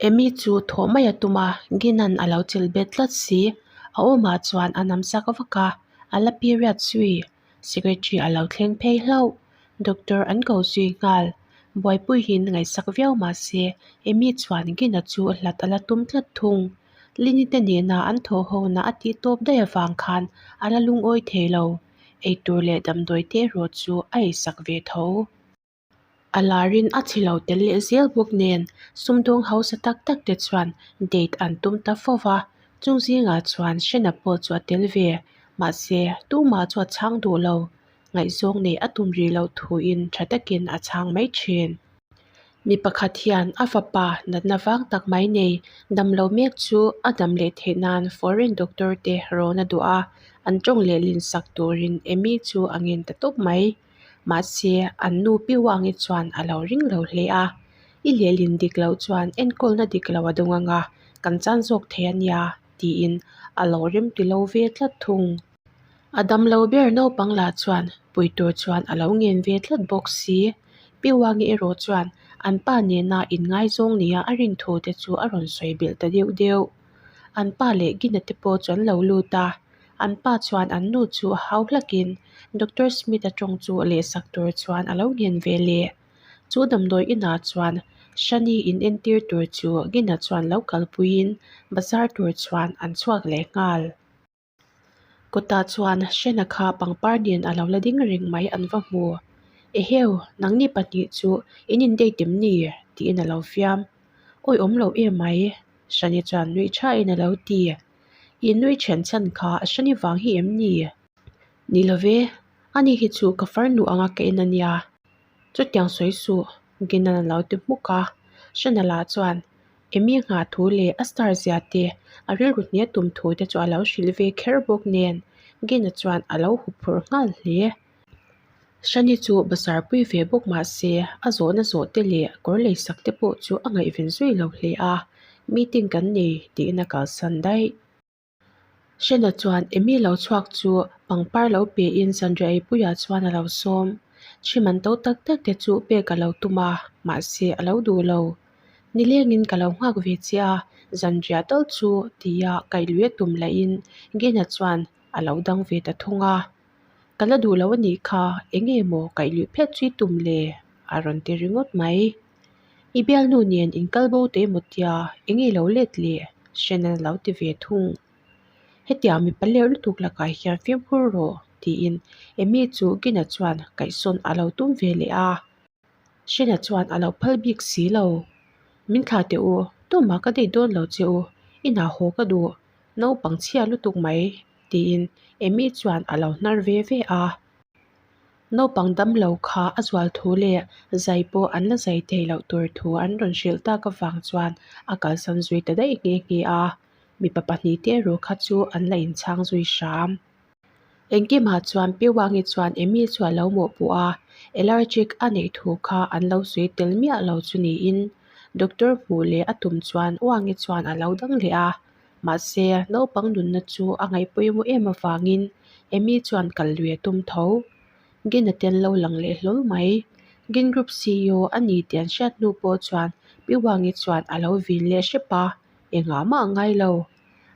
Amy chu thawh mai a tum a, Gina'n a lo chelh bet tlat si. A awmah chuan a nam sak vak a, a la period zui. Secretary a lo thleng phei hlauh. Doctor an ko zui nghal. Buaipuiin ngaihsak viau mah se, Amy chuan Gina chu hlat a la tum tlat thung. Lini te nena an thawh hona a tih tawp daih avang khan a la lungawi thei lo. Eitur leh damdawi te erawh chu a eisak ve tho. A larin a chhe lo tel leh zel bawk nen sumdawng hausa tak tak te chuan date an tum ta fo va, chung zingah chuan Shena pawh chu a tel ve. Mahse, tumah chu a chhang duh lo. Ngaihzawng nei a tum rih loh thuin tha takin a chhang mai thin. Mi pakhat hian a fapa natna vang tak mai nei damlo mek chu a dam leh theih nan foreign doctor te rawn a duh a, an tawng lehlin sak turin Amy chu a ngen ta tawp mai. Mahse, an nu Pi Wangi chuan a lo ring lo hle a, I lehlin dik loh chuan enkawlna dik lo a dawng ang a, kan chan zawk thei a nia, tiin a lo remti lo ve tlat thung. A damlo ber naupang lah chuan pui tur chuan a lo ngen ve tlat bawk si. Pi Wangi erawh chuan an pa nena inngaizawng nia a rin thu te chu a rawn sawi belh ta deuh deuh. An pa leh Gina te pawh chu an lo lut a, an pa chuan an nu chu a hau hlakin Doctor Smith-a tawng chu lehsak tur chuan a lo ngen ve leh. Chu damdawi inah chuan Shani in entir tur chu Gina chuan lo kalpuiin bazar tur chuan an chhuak leh nghal. Kawtah chuan Shena kha pangpar nen a lo la ding reng mai an va hmu. Eheu, nangni pahnih chu in in date em ni? tiin a lo fiam. Awi awm lo em mai, Shani chuan nuih thain a lo ti. I nui then chhan kha Shani vang hi em ni? Ni lo ve, ani hi chu ka farnu anga ka en a nia. Chutiang sawi suh, Ginan a lo ti hmuk a. Shana lah chuan Amy nghah thu leh a star zia te, a rilru hne tum thu te chu a lo hrilh ve kher bawk nen Gina chuan a lo hup phurh nghal hle. Shani chu bazar pui ve bawk mah se a zawhna zawh te leh kawr lei sak te pawh chu a ngaihven zui lo hle a, meeting kan nei tiin a kalsan daih. Hrena chuan Amy lo chhuak chu pangpar lo pein zanriah eipuiah chuan a lo sawm. Thi man to tak tak te chu pek a lo tum a, mahse a lo duh lo. Nilengin ka lo nghak ve che a, zanriah tal chu tia kaih lui a tum lahin Gina chuan a lo dang ve ta thung a. Ka la duh lo a nih kha, eng nge maw kaih luih phet chu i tum le? a rawn ti ringawt mai. I bialnu nen in kal bo teh emaw tia eng nge lo let le? Shannon a lo ti ve thung. Hetiang mipa lerh lutuk lakah hian fimkhur rawh tiin Amy chu Gina chuan kaihsawn a lo tum ve leh a. Shana chuan a lo phal bik si lo. Min thlah teh u, tumah ka date dawn lo che u, inah haw ka duh, naupang chhia lutuk mai tiin Amy chuan a lo hnar ve ve a. Naupang damlo kha a zual thu leh zai pawh an la zai thei loh tur thu an rawn hrilh tak avang chuan a kalsan zui ta daih nghe nghe a, mipa pahnihte erawh kha chu an la inchhang zui hram. Engkimah chuan Pi Wangi chuan Amy chu a lo mawhpuh a, allergic a neih thu kha an lo sawi tel miah lo chu niin doctor hmuh leh a tum chuan Wangi chuan a lo dang leh a. Mahse, naupang nunna chu a ngaih pawimawh em avangin Amy chuan kal lui a tum tho. Gin a tel lo lang leh hlawl mai. Gin Group CEO a ni tih an hriat hnu pawh chuan Pi Wangi chuan a lo vin leh hrep a, engah mah a ngai lo.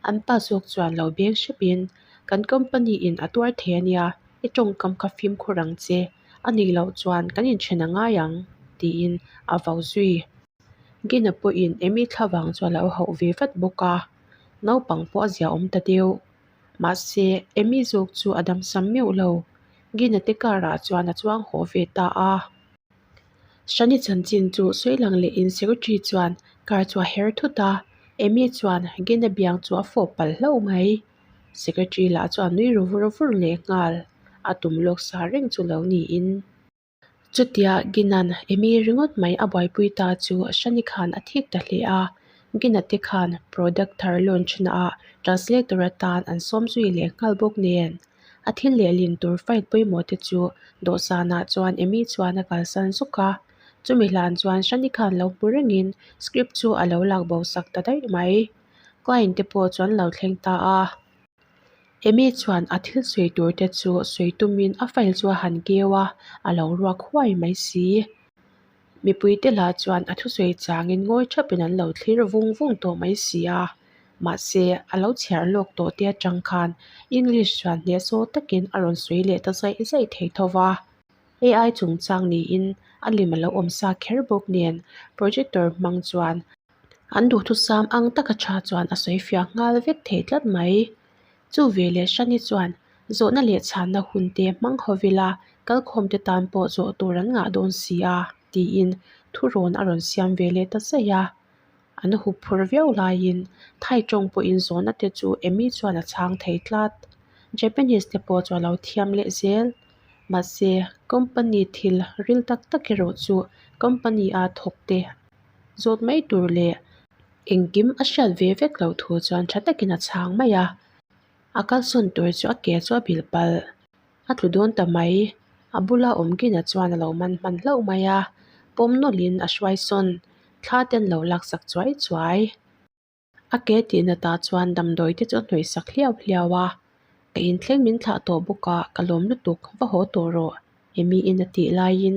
An pa zawk chuan lo beng hrepin, Kan company in a tuar thei a nia, i tawngkam kha fimkhur ang che, a nih loh chuan kan inthen a ngai ang, tiin a vau zui. Gina pawhin Amy thlavang chu a lo hauh ve vat bawk a, naupang pawh a ziaawm ta deuh. Mahse, Amy zawk chu a damsam meuh lo. Gina te car ah chuan a chuang haw ve ta a. Shani chanchin chu sawi lang lehin secretary chuan car chu a her thut a, Amy chuan Gina biang chu a fawp palh hlauh mai. Secretary lah chu a nui ru vur vur leh nghal, a tum lawk sa reng chu lo niin. Chutia Gina'n Amy ringawt mai a buaipui ta chu Shani khan a thik ta hle a, Gina te khan product thar launch naah translator atan an sawm zui leh nghal bawk nen. A thil lehlin tur file pawimawh te chu dawhsanah chuan Amy chuan a kalsan zuk a, chumi hlan chuan Shani khan lo hmu rengin script chu a lo lak bo sak ta daih mai. Client te pawh chu an lo thleng ta a. Amy chuan a thil sawi tur te chu sawi tumin a file chu a han keu a, a lo ruak huai mai si. Mipuite lah chuan a thusawi changin ngawi thapin an lo thlir vung vung tawh mai si a. Mahse, a lo chhiar lawk tawh te atang khan English chuan hnehsawh takin a rawn sawi leh ta zaih zaih thei tho va. AI chungchang niin a lem a lo awm sa kher bawk nen projector hmang chuan an duhthusam ang taka tha chuan a sawi fiah nghal vek thei tlat mai. Chu ve leh Shani chuan zawhna leh chhanna hun te hmang ho vila kalkhawm te tan pawh zawh tur an ngah dawn si a tiin thurawn a rawn siam ve leh ta zaih a. An hup phur viau laiin Thai tawng pawhin zawhna te chu Amy chuan a chhang thei tlat. Japanese te pawh chu a lo thiam leh zel. Mahse, company thil ril tak tak erawh chu company a thawk te zawt mai tur leh engkim a hriat ve vek loh thu chuan tha takin a chhang mai a. A kalsawn tur chu a ke chu a bilh palh. A tlu dawn ta mai. A bula awm Gina chuan a lo man hman hlauh mai a, pawm nawlhin a hruai sawn. Thla te an lo laksak chuai chuai. A ke tihna tah chuan damdawi te chu a hnawih sak hliau hliau a, ka inthleng min thlah tawh bawk a, ka lawm lutuk, va haw tawh rawh, Amy in a tih laiin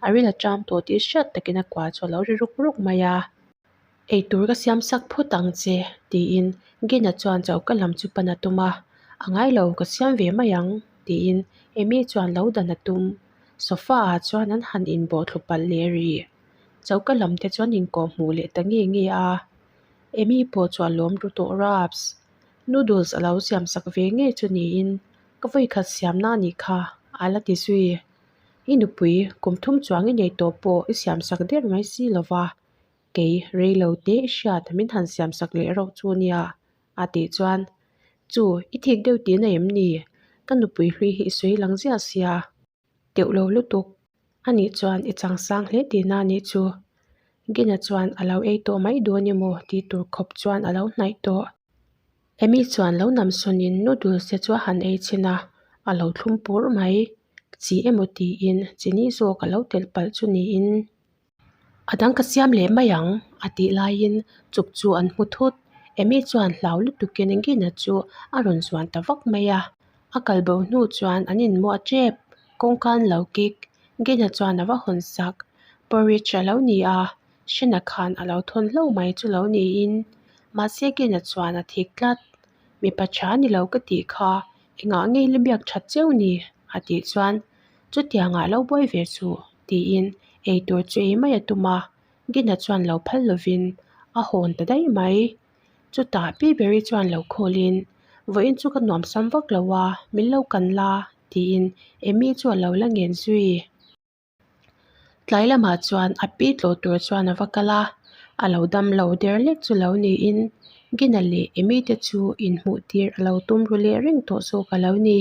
a ril a ṭam tawh tih hriat takin a kua chu a lo ri ruk ruk mai a. Eitur ka siam sak phawt ang che, tiin Gina chuan choka lam chu pan a tum a, a ngai lo, ka siam ve mai ang, tiin Amy chuan lo dan a tum. Sofa ah chuan an han inbawh thlu palh leh rih. Choka lam te chuan inkawh hmuh leh ta nge nge a. Amy pawh chu a lawm ru tawh raps. Noodles a lo siam sak ve nge chu niin ka vawikhat siamna a nih kha a la ti zui. I nupui kum thum chuang i nei tawh pawh i siam sak der mai si lo va, kei rei lo te i hriat min han siam sak leh rauh chu nia a tih chuan chu i thik deuh tihna em ni? Ka nupui hlui hi i sawi lang ziah sia. Teuh lo lutuk. A nih chuan i chang sang hle tihna a nih chu. Gina chuan a lo ei tawh mai dawn emaw tih tur khawp chuan a lo hnaih tawh. Amy chuan lo nam sawnin noodles te chu a han ei chhin a, a lo thlum pur mai. Chi emaw tiin chini zawk a lo telh palh chu niin. A dang ka siam leh mai ang, a tih laiin chuk chu an hmu thut. Amy chuan hlau lutukin Gina chu a rawn zuan ta vak mai a. A kal bo hnu chuan an inmuah tep, kawngka an lo kik. Gina chuan a va hawn sak. Porridge a lo ni a, Shena khan a lo thawn hlauh mai chu lo niin. Mahse Gina chuan a thik tlat. Mipa tha ni lo ka tih kha engah nge i la biak that cheu ni? a tih chuan Chutiangah lo buai ve suh, tiin eitur chu ei mai a tum a, Gina chuan lo phal lovin a hawn ta daih mai. Chutah Pi Berry chuan lo khawlin, Vawiin chu ka nuam sam vak lo a, min lo kan la, tiin Amy chu a lo la ngen zui. Tlai lamah chuan a pi tlawh tur chuan a va kal a, a lo dam lo der lek chu lo niin Gina leh Amy te chu inhmuh tir a lo tum ru leh reng tawh zawk a lo ni.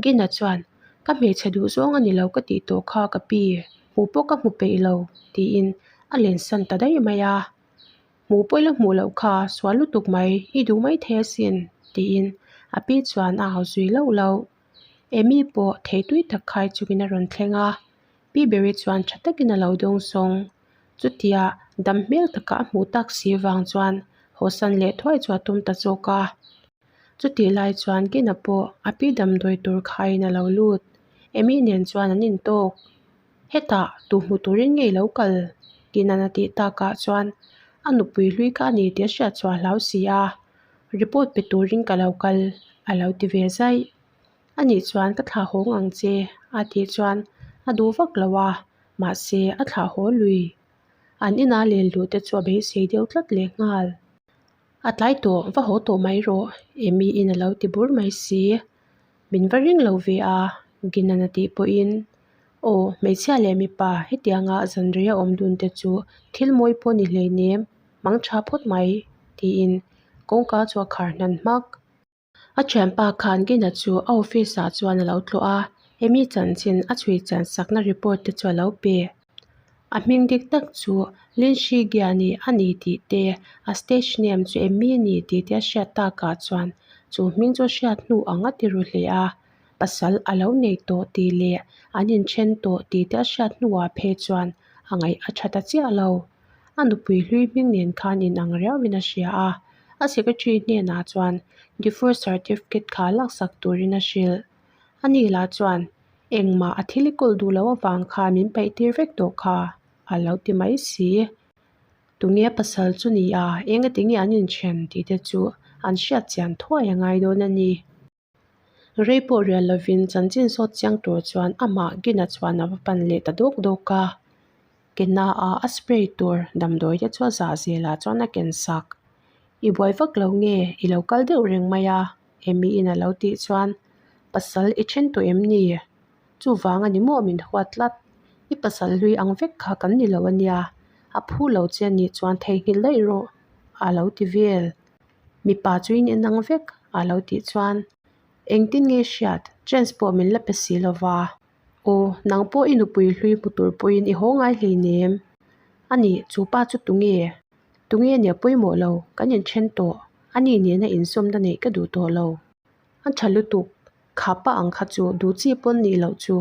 Gina chuan, Ka hmeichhe duh zawng a ni lo ka tih tawh kha ka pi, hmuh pawh ka hmu peih lo, tiin a lensan ta daih mai a. Hmuh pawh i la hmuh loh kha, sual lutuk mai, i duh mai thei asin, tiin a pi chuan a au zui lauh lauh. Amy pawh thei tui tak khai chungin a rawn thleng a, Pi Berry chuan tha takin a lo dawng sawng. Chutia dam hmel taka a hmuh tak si vang chuan hawsan leh thuai chu a tum ta zawk a. Chutih lai chuan Gina pawh a pi damdawi tur khaiin a lo lut. Amy nen chuan an intawk. Hetah tu hmu turin nge i lo kal? Gina'n a tih takah chuan a nupui hlui kha a ni tih a hriat chhuah a hlau si a. Report pe turin ka lo kal a lo ti ve zaih. Anih chuan ka thlah hawng ang che a tih chuan a duh vak lo a, mahse a thlah haw lui. An ina len luh te chu a beisei deuh tlat lehnghal. A tlai tawh, va haw tawh mai rawh, Amy in a lo ti bur mai si. Min va ring lo ve a, Ginan a tih pawhin, Aw, hmeichhia leh mipa hetianga zanrei a awm dun te chu thil mawi pawh ni hleinem, mang tha phawt mai, tiin kawngka chu a khar hnan hmak. A thianpa khan Gina chu a office ah chuan a lo tlawh a, Amy chanchin a chhui chian sakna report te chu a lo pe. A hming dik tak chu Lin Shi Giani a ni tih te, a stage name chu Amy a ni tih te a hriat takah chuan chu hming chu a hriat hnu ang a ti ru hle a, pasal a lo nei tawh tih leh an inthen tawh tih te a hriat hnuah phei chuan a ngaih a tha ta chiah lo. A nupui hlui hming nen khan inang riauin a hria a, a secretary hnenah chuan divorce certificate kha laksak turin a hrilh. Ani lah chuan engmah a thil i kawl duh loh avang khan min paih tir vek tawh kha a lo ti mai si. Tunge a pasal chu ni a, engati nge an inthen tih te chu an hriat chian thuai a ngai dawn a ni. Rei pawh rial lovin chanchin sawt chiang tur chuan amah Gina chuan a va pan leh ta dawk dawk a. Kena a a spray tur damdawi te chu a zah zelah chuan a ken sak. I buai vak lo nge i lo kal deuh reng mai a? Amy in a lo tih chuan pasal i then tawh em ni? Chuvang a ni maw min huat tlat. I pasal hlui ang vek kha kan ni lo a nia. A phu lo che a nih chuan theihnghilh daih rawh a lo ti vel. Mipa chu in inang vek a lo tih chuan engtin nge hriat chance pawh min la pe si lo va. Aw, nang pawh i nupui hlui hmu tur pawhin i haw ngai hleinem. A nih, chu pa chu tunge? Tunge nia pawimawh lo, kan inthen tawh. A ni nena insawmna neih ka duh tawh lo. A tha lutuk, kha pa ang kha chu duh chi pawn nih loh chu.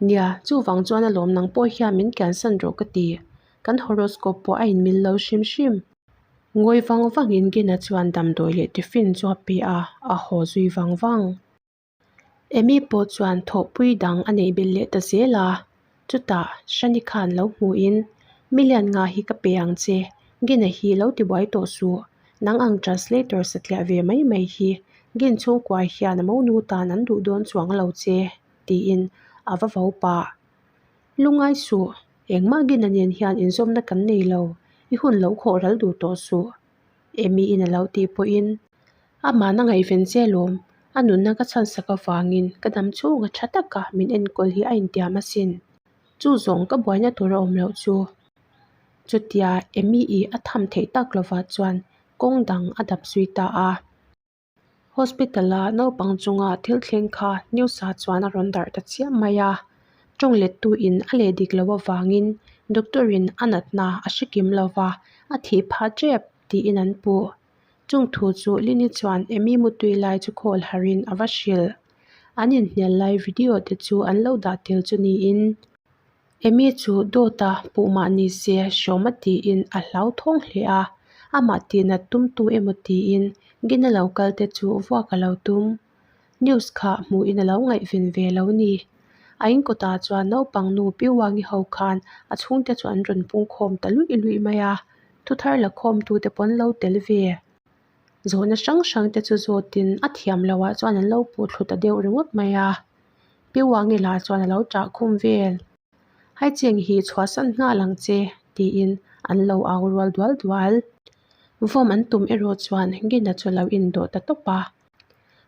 Nia, chuvang chuan alawm nang pawh hian min kiansan rawh ka ti. Kan horoscope pawh a inmil lo hrim hrim. Ngawi vang vangin Gina chuan damdawi leh tiffin chu a pe a, a haw zui vang vang. Amy pawh chuan thawhpui dang a neih belh leh ta zel a, chutah Shani khan lo hmuhin, Million nga hi ka pe ang che, Gina hi lo tibuai tawh suh, nang ang translator satliah ve mai mai hi Gin chhungkua hian a monu tan an duh dawn chuang lo che, tiin a va vo pah. Lungai suh, engmah Gina nen hian inzawmna kan nei lo, i hun lo khawh ral duh tawh suh, Amy in a lo tih pawhin amah a ngaihven che lawm, a nunna ka chhansak avangin ka dam chhunga tha taka min enkawl hi a intiam asin. Chu zawng ka buaina tur a awm loh chu. Chutia Amy i a tham theih tak lovah chuan kawng dang a dap zui ta a. Hospital-a naupang chunga thil thleng kha news-ah chuan a rawn darh ta chiam mai a. Tawng lettu-in a leh dik loh avangin doctor-in a natna a hre kim lo va, a thih phah tep tiin an puh. Chung thu chu Lini chuan Amy mutui lai chu call harin a va hrilh. An inhnial lai video te chu an lo dah tel chu niin Amy chu dawta puh mah ni se hrawm a tiin a hlauthawng hle a, amah tihnat tumtu emaw tiin Gina lo kal te chu vuak a lo tum. News kha hmuhin a lo ngaihven ve lo ni. A in kawtah chuan naupang nu Pi Wangi ho khan a chhungte chu an rawn pungkhawm ta luih luih mai a, thuthar la khawmtute pawh an lo tel ve. Zawhna hrang hrang te chu zawtin a thiam loh ah chuan an lo puh thlu ta deuh ringawt mai a. Pi Wangi lah chuan a lo ṭah khum vel. Hai cheng hi chhuahsan nghal ang che tiin an lo au rual dual dual. Vawm an tum erawh chuan Gina chu a lo indawh ta tawp a.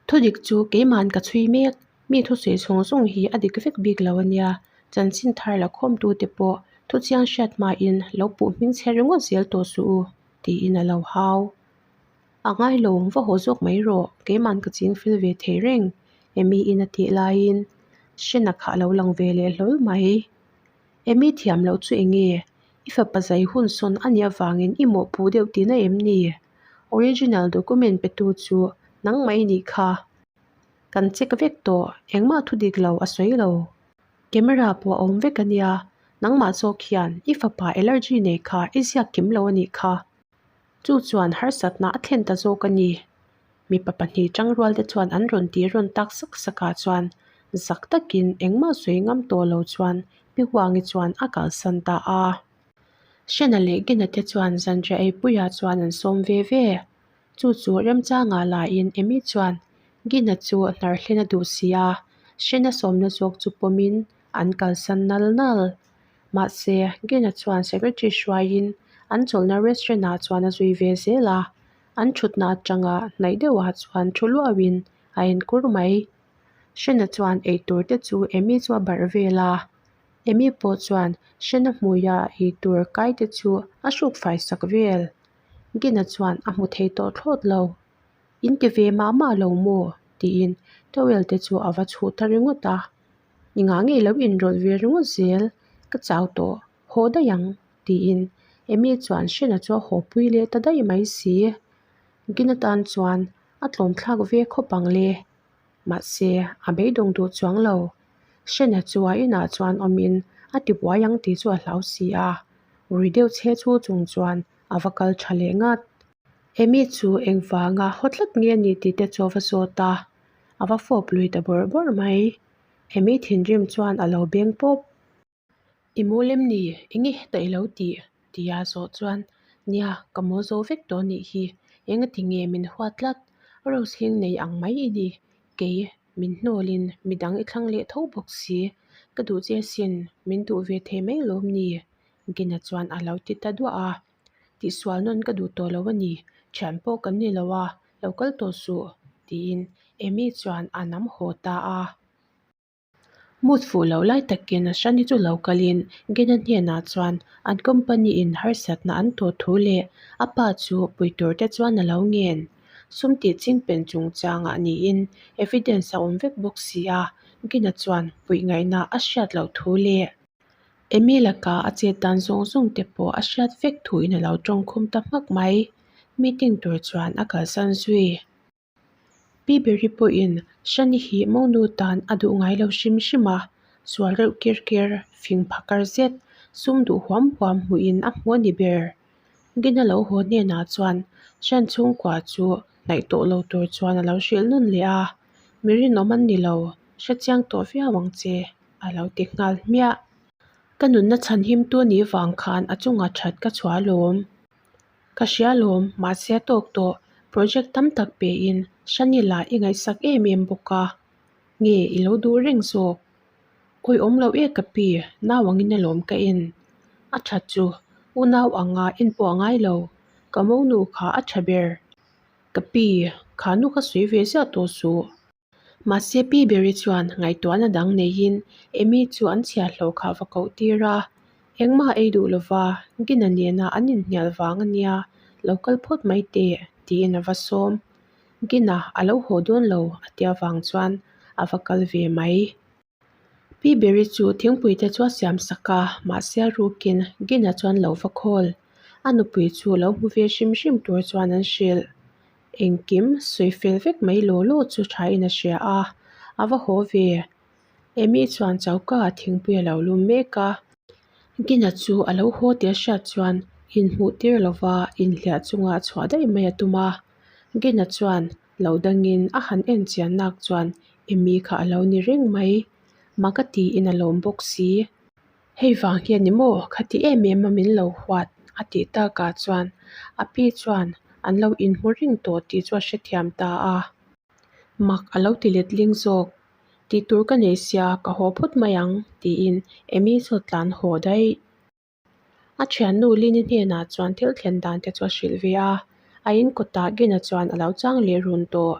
Thudik chu keima'n ka chhui mek, mi thusawi chhung zawng hi a dik vek bik lo a nia. Chanchin thar la khawmtute pawh thuchiang hriat hmain lo puh hming chhe ringawt zel tawh suh u tiin a lo hau. A ngai lo, va haw zawk mai rawh, keima'n ka ching fel ve thei reng, Amy in a tih laiin Shena kha a lo lang ve leh hlawl mai. Amy thiam loh chu eng nge? I fapa zai hun sawn a nih avangin i mawhpuh deuh tihna em ni? Original document petu chu nang mai nih kha. Kan check vek tawh, engmah thu dik lo a sawi lo. Camera pawh a awm vek a nia, nangmah zawk hian i fapa allergy nei kha i ziak kim lo a nih kha. Chu chuan harsatna a thlen ta zawk a ni. Mipa pahnih tangrual te chuan an rawn tih rawn tak sak sak ah chuan zak takin engmah sawi ngam tawh lo chuan Pi Huangi chuan a kalsan ta a. Hrena leh Gina te chuan zanriah eipuiah chuan an sawm ve ve. Chu chu remchangah lahin Amy chuan Gina chu hnar hlen a duh si a, Hrena sawmna zawk chu pawmin an kalsan nal nal. Mahse, Gina chuan secretary hruaiin an chawlhna restaurant ah chuan a zui ve zel a, an thutna atanga hnaih deuhah chuan thu luauhin a enkur mai. Hrena chuan eitur te chu Amy chu a barh vel a, Amy pawh chuan Hrena hmuia eitur kai te chu a hruk fai sak vel. Gina chuan a hmu thei tawh thlawt lo. In ti ve mah mah lo maw? tiin towel te chu a va chhuh ta ringawt a. Engah nge lo inrawlh ve ringawt zel ka chau tawh haw daih ang tiin Amy chuan Hrena chu a haw pui leh ta daih mai si. Gina tan chuan a tlawm thlak ve khawp ang le. Mahse a beidawng duh chuang lo. Hrena chu a inah chuan awmin a ti buai ang tih chu a hlau si a. Rui deuh chhe chu chung chuan a va kal tha leh ngat. Amy chu engvanga haw tlat nge a ni tih te chu a va zawt a. A va fawp lui ta bawrh bawrh mai. Amy thinrim chuan a lo beng pawp. I mawl em ni? Enge hetah i lo tih? Tia zawh chuan, Nia, ka mawl zo vek tawh anih hi. Engati nge min huat tlat? Rose hling nei ang mai i ni. Kei, min hnawlin midang i thlang leh tho bawk si. Ka duh che asin, min duh ve thei mai lawm ni? Gina chuan a lo ti ta duah a. Tihsual nawn ka duh tawh lo a ni, thian pawh kan ni lo a, lo kal tawh suh, tiin Amy chuan a nam haw ta a. Mood fuh loh lai takin Shani chu lo kalin Gina hnenah chuan an company in harsatna an tawh thu leh a pa chu pui tur te chuan a lo ngen. Sum tih chingpen chungchangah niin evidence a awm vek bawk si a, Gina chuan puih ngaihna a hriat loh thu leh Amy laka a chet dan zawng zawng te pawh a hriat vek thuin a lo tawngkhum ta hmak mai. Meeting tur chuan a kalsan zui. Pi Berry pawhin Shani hi monu tan a duh ngai lo hrim hrim a, sual reuh kir ker, fing phakar zet, sum duh huam huam hmuhin a hmu a ni ber. Gina lo haw hnenah chuan Shan chhungkua chu hnaih tawh lo tur chuan a lo hrilh nawn leh a, Mi rinawm an ni lo, hre chiang tawh viau ang che, a lo ti nghal hmiah. Ka nunna chhanhimtu nih vang khan a chungah that ka chhuah alawm. Ka hria lawm, mahse a tawk tawh. Project tam tak pein Shanila i ngaihsak em em bawk a. Nge i lo duh reng zawk? Awi awm lo e ka pi, nau angin alawm ka en. A that chu, u nau anga en pawh a ngai lo. Ka monu kha a tha ber. Ka pi, kha nu kha sawi ve ziah tawh suh. Mahse Pi Berry chuan ngaihtuahna dang neiin Amy chu an chhiahhlawh kha va koh tir a, engmah ei duh lova Gina nena an inhnial vang a nia, lo kal phawt mai teh tiin a va sawm. Gina a lo haw dawn lo a tia vang chuan a va kal ve mai. Pi Berry chu thingpui te chu a siam sak a, mahse a rukin Gina chuan lo va khawl. A nupui chu lo hmu ve hrim hrim tur chuan an hrilh. Engkim sawi fel vek mai law law chu thain a hria a, a va haw ve. Amy chuan choka ah thingpui a lo lum mek a. Gina chu a lo haw tih a hriat chuan inhmuh tir lova inhliah chunga chhuah daih mai a tum a. Gina chuan lo dangin a han en chian nak chuan Amy kha a lo ni reng mai. Mak a tiin a lawm bawk si. Hei vang hian ni maw khati em em a min lo huat a tih takah chuan a pi chuan an lo inhmu reng tawh tih chu a hrethiam ta a. Mak a lo ti letling zawk. Tih tur ka nei sia ka haw phawt mai ang tiin Amy chu a tlan haw daih. A thiannu Lini hnenah chuan thil thlen dan te chu a hrilh ve a, a in kawtah Gina chuan a lo chang leh run tawh.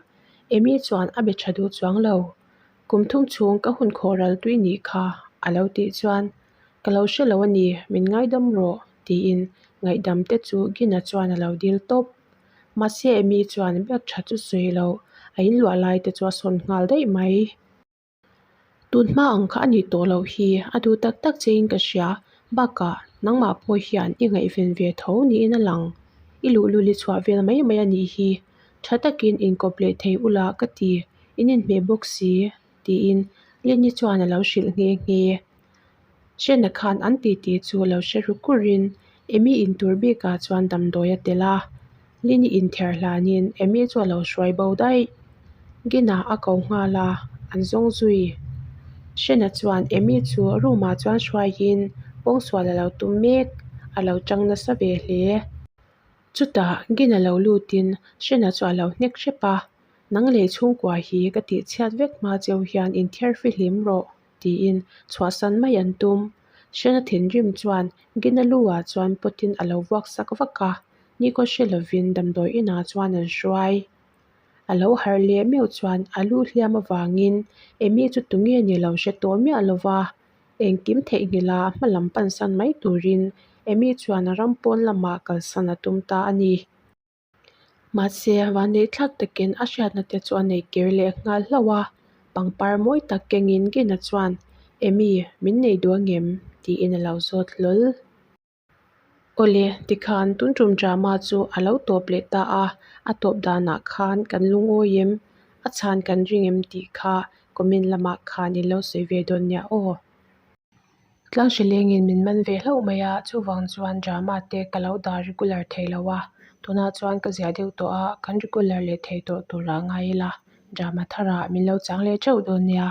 Amy chuan a be tha duh chuang lo. Kum thum chhung ka hun khawh ral tui nih kha a lo tih chuan, Ka lo hre lo a ni, min ngaidam rawh tiin ngaihdam te chu Gina chuan a lo dil tawp. Mahse Amy chuan biak tha chu sawi lo, a inluah lai te chu a sawn nghal daih mai. Tun hma ang kha a nih tawh loh hi a duh tak tak chein ka hria. Bakah nangmah pawh hian i ngaihven ve tho niin a lang. I luhlul i chhuah vel mai mai a nih hi. Tha takin inkawp leh thei ula ka ti, in inhmeh bawk si, tiin Lenny chuan a lo hrilh nghe nghe. Hrena khan an titi chu lo hre ru kurin Amy intur bikah chuan damdawi a tel a. Lini inthiar hlanin Amy chu a lo hruai bo daih. Gina a ko nghal a, an zawng zui. Hrena chuan Amy chu room ah chuan hruaiin pawngsual a lo tum mek, a lo tang nasa ve hle. Chutah Gina lo lutin Hrena chu a lo hnek hrep a, Nang leh chhungkua hi ka tihchhiat vek hma cheu hian inthiar fihlim rawh. tiin chhuahsan mai an tum. Hrena thinrim chuan Gina lu ah chuan pawtin a lo vuak sak vak a, Niko hre lovin damdawi inah chuan an hruai. A lo harh leh meuh chuan a lu hliam avangin Amy chu tunge ni lo hre tawh miah lova, engkim theihnghilh a hma lam pansan mai turin Amy chuan a ram pawn lamah kalsan a tum ta a ni. Mahse, vanneih thlak takin a hriatna te chu a nei kir leh nghal hlauh a, pangpar mawi tak kengin Gina chuan, Amy, min nei duh angem? tiin a lo zawt hlawl. Awle, tikhan tun tum drama chu a lo tawp leh ta a, a tawp danah khan kan lungawi em? A chhan kan ring em tih kha comment lamah khan in lo sawi ve dawn nia aw. Tlang hri lengin min man ve hlauh mai a, chuvang chuan drama te ka lo dah regular thei lo a, tunah chuan ka ziah deuh tawh a, kan regular leh thei tawh tur ah ngai ila, drama tharah min lo chang leh teuh dawn nia.